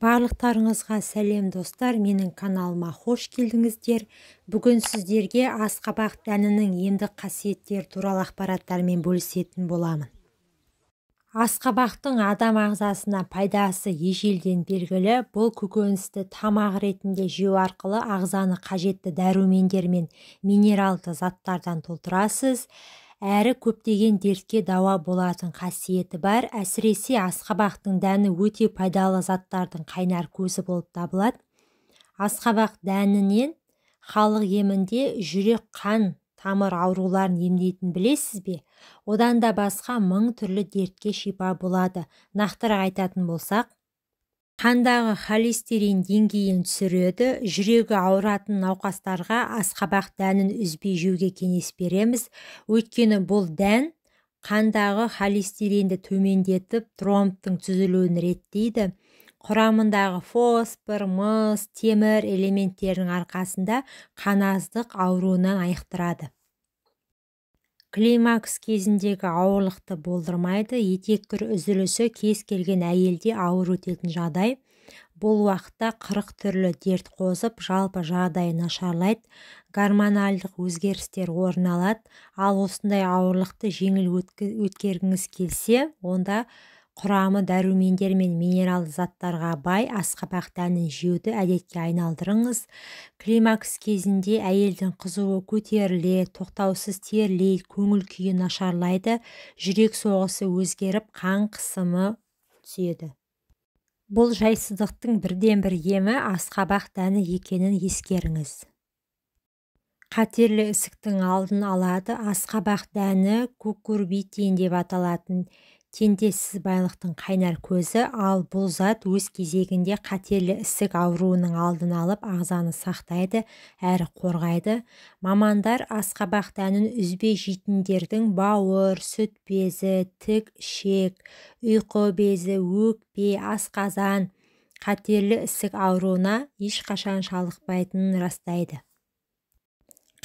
Барлықтарыңызға сәлем, достар! Менің каналыма қош келдіңіздер. Бүгін сіздерге асқабақ дәнінің емдік қасиеттері туралы ақпараттармен бөлісетін боламын. Асқабақтың адам ағзасына пайдасы ежелден белгілі. Бұл көкөністі тамақ ретінде жеу арқылы ағзаны қажетті дәрумендер мен минералды заттардан толтырасыз. Әрі көптеген дертке дауа болатын қасиеті бар. Әсіресе асқабақтың дәні өте пайдалы заттардың қайнар көзі болып табылады. Асқабақ дәнінен халық емінде жүрек қан тамыр ауруларын емдейтінін білесіз бе? Одан да басқа мың түрлі дертке шипа болады. Нақтырақ айтатын болсақ, қандағы холестерин деңгейін түсіреді. Жүрегі ауыратын науқастарға асқабақ дәнін үзбей жеуге кеңес береміз. Өйткені бұл дән қандағы холестеринді төмендетіп, тромбтың түзілуін реттейді. Құрамындағы фосфор, мыс, темір элементтерінің арқасында қаназдық ауруынан айықтырады. Климакс кезіндегі ауырлықты болдырмайды. Етеккір үзілісі кез келген әйелде ауыр өтетін жағдай. Бұл уақытта 40 түрлі дерт қозып, жалпы жағдай нашарлайды, гормоналдық өзгерістер орын алады. Ал осындай ауырлықты жеңіл өткергіңіз келсе, онда құрамы дәрумендер мен минералды заттарға бай асқабақ дәнін жеуді әдетке айналдырыңыз. Климакс кезінде әйелдің қызуы көтеріледі, тоқтаусыз терлейді, көңіл күйі нашарлайды, жүрек соғысы өзгеріп, қан қысымы түседі. Бұл жайсыздықтың бірден-бір емі асқабақ дәні екенін ескеріңіз. Қатерлі ісіктің алдын алады. Асқабақ дәні кукурбитин деп аталатын теңдессіз байлықтың қайнар көзі, ал бұл зат өз кезегінде қатерлі ісік ауруының алдын алып, ағзаны сақтайды әрі қорғайды. Мамандар асқабақ дәнін үзбей жейтіндердің бауыр, сүт безі, тік ішек, ұйқы безі, өкпе, асқазан қатерлі ісік ауруына ешқашан шалдықпайтынын растайды.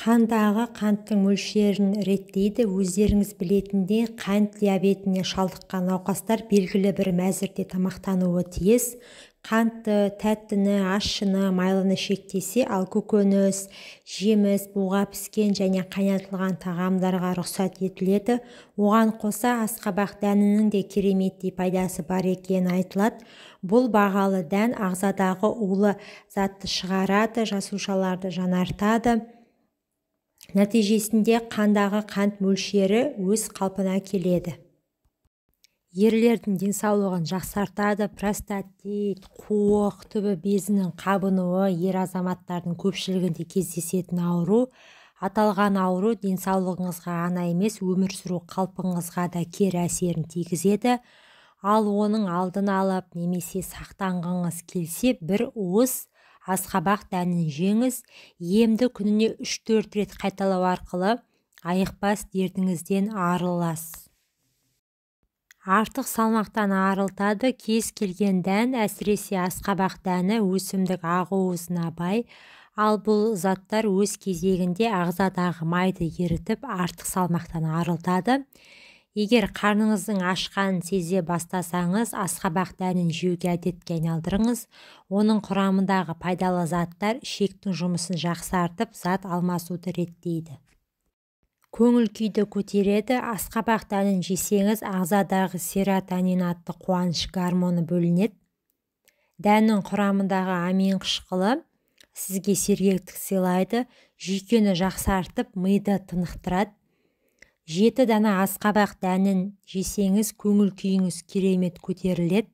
Қандағы қанттың мөлшерін реттейді. Өздеріңіз білетіндей, қант диабетіне шалдыққан науқастар белгілі бір мәзірде тамақтануы тиіс. Қантты, тәттіні, ащыны, майлыны шектесе, ал көкөніс, жеміс, буға піскен және қайнатылған тағамдарға рұқсат етіледі. Оған қоса асқабақ дәнінің де кереметтей пайдасы бар екені айтылады. Бұл бағалы дән ағзадағы улы затты шығарады, жасушаларды жанартады. Нәтижесінде қандағы қант мөлшері өз қалпына келеді. Ерлердің денсаулығын жақсартады. Простатит, қуық түбі безінің қабынуы ер азаматтардың көпшілігінде кездесетін ауру. Аталған ауру денсаулығыңызға ғана емес, өмір сүру қалпыңызға да кері әсерін тигізеді. Ал оның алдын алып немесе сақтанғыңыз келсе, бір уыс асқабақ дәнін жеңіз. Емді күніне 3-4 рет қайталау арқылы айықпас дертіңізден арыласыз. Артық салмақтан арылтады. Кез келген дән, әсіресе асқабақ дәні өсімдік ақуызына бай. Ал бұл заттар өз кезегінде ағзадағы майды ерітіп, артық салмақтан арылтады. Егер қарныңыздың ашқанын сезе бастасаңыз, асқабақ дәнін жеуге әдетке айналдырыңыз. Оның құрамындағы пайдалы заттар ішектің жұмысын жақсартып, зат алмасуды реттейді. Көңіл күйді көтереді. Асқабақ дәнін жесеңіз, ағзадағы серотонин атты қуаныш гормоны бөлінеді. Дәннің құрамындағы амин қышқылы сізге сергектік сыйлайды, жүйкені жақсартып, миды тынықтырады. 7 дана асқабақ дәнін жесеңіз, көңіл күйіңіз керемет көтеріледі.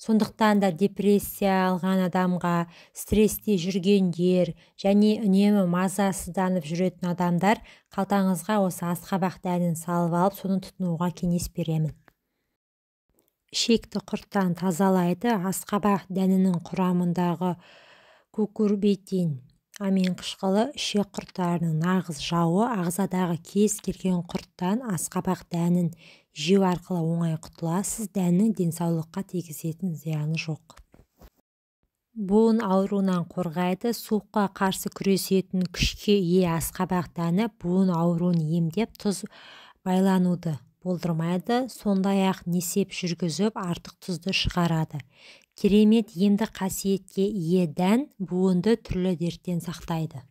Сондықтан да депрессия алған адамға, стрессте жүргендер және үнемі мазасызданып жүретін адамдар қалтаңызға осы асқабақ дәнін салып алып, соны тұтынуға кеңес беремін. Ішекті құрттан тазалайды. Асқабақ дәнінің құрамындағы кукурбитин амин қышқылы ішек құрттарының нағыз жауы. Ағзадағы кез келген құрттан асқабақ дәнін жеу арқылы оңай құтыласыз. Дәннің денсаулыққа тигізетін зияны жоқ. Буын ауруынан қорғайды. Суыққа қарсы күресетін күшке ие асқабақ дәні буын ауруын емдеп, тұз байлануды болдырмайды, сондай-ақ несеп жүргізіп, артық тұзды шығарады. Керемет емдік қасиетке ие дән буынды түрлі дерттен сақтайды.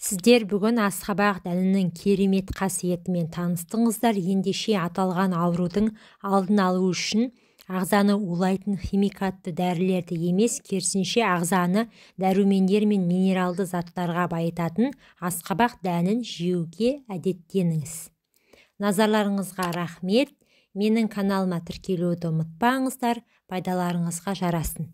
Сіздер бүгін асқабақ дәнінің керемет қасиетімен таныстыңыздар. Ендеше аталған аурудың алдын алу үшін ағзаны улайтын химикатты дәрілерді емес, керісінше ағзаны дәрумендер мен минералды заттарға байытатын асқабақ дәнін жеуге әдеттеніңіз. Назарларыңызға рахмет. Менің каналыма тіркелуді ұмытпаңыздар. Пайдаларыңызға жарасын.